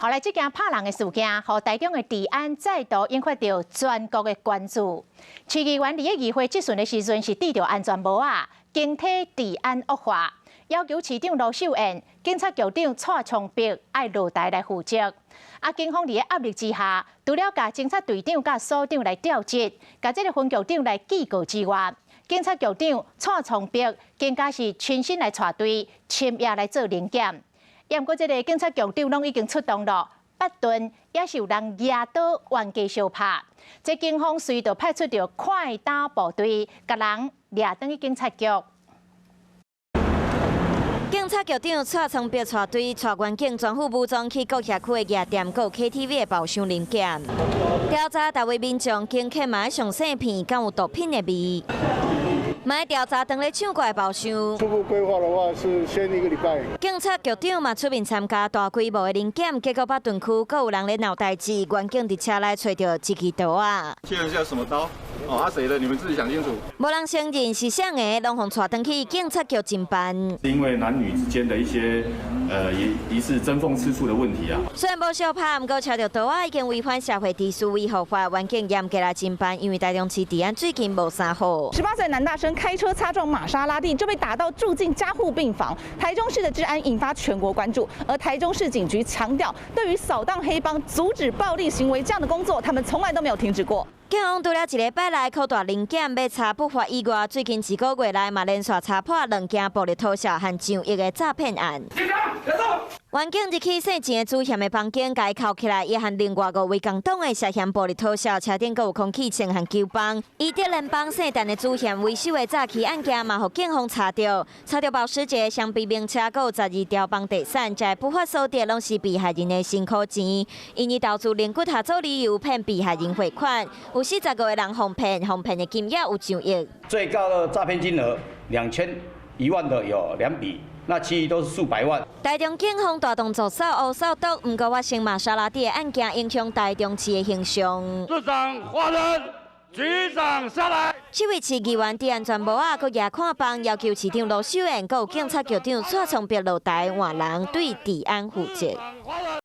後來這件拍人的事件，予台中的治安再度引發著全國的關注。市議員佇咧議會質詢的時陣是戴著安全帽仔，警惕治安惡化，要求市長盧秀燕、警察局長蔡松柏愛落台來負責。啊，警方佇咧壓力之下，除了共偵察隊長佮所長來調職，共這个分局長來記過之外，警察局長蔡松柏更加是親身來帶隊，深夜來做臨檢。毋過，這个警察局長攏已經出動了，八頓也是有人舉刀冤家相拍。這警方隨就派出著快打部隊，共人掠轉去警察局。警察局長蔡松柏帶隊帶員警全副武裝去各轄區的夜店、閣 KTV 的包廂臨檢，調查逐位民眾警客嘛上細片，敢有毒品的味。嘛調查當咧唱歌的包廂。初步規劃的話是先一個禮拜。警察局長嘛出面參加大規模的臨檢，結果北屯區閣有人咧鬧代誌，員警佇車內揣著一支刀仔。確認一下什麼刀？哦，啊誰的？你們自己想清楚。無人承認是誰的，攏予帶轉去警察局偵辦。因為男女之間的一些，疑似爭風吃醋的問題啊。雖然無相拍，毋過揣著刀仔已經違反社會秩序維護法，員警嚴格來偵辦。因為台中市治安最近無啥好。18歲男大生開車擦撞瑪莎拉蒂，就被打到住進加護病房。台中市的治安引發全國關注，而台中市警局強調，對於掃蕩黑幫、阻止暴力行為這樣的工作，他們從來都沒有停止過。警方除了一禮拜來擴大臨檢欲查不法以外，最近一個月內嘛連續查破兩件暴力討數和上億的詐騙案。員警入去姓錢的主嫌的房間，共伊銬起來，伊和另外五位共黨的涉嫌暴力討數，車頂閣有空氣槍和球棒。以德聯邦姓陳的主嫌為首的詐欺案件嘛，予警方查著，查著保時捷、雙臂名車，閣有12條房地產，這不法所得攏是被害人的辛苦錢。𪜶以投資零骨頭做理由騙被害人匯款，有45個人予騙，予騙的金額有上億。最高的詐騙金額2001萬的有兩筆。那其餘都是數百萬。台中警方大動作掃烏掃毒，毋過發生瑪莎拉蒂的案件，影響台中市的形象。市長換人，局長下來。這位市議員戴安全帽仔，閣舉看板，要求市長盧秀燕，閣有警察局長蔡松柏落台換人，對治安負責。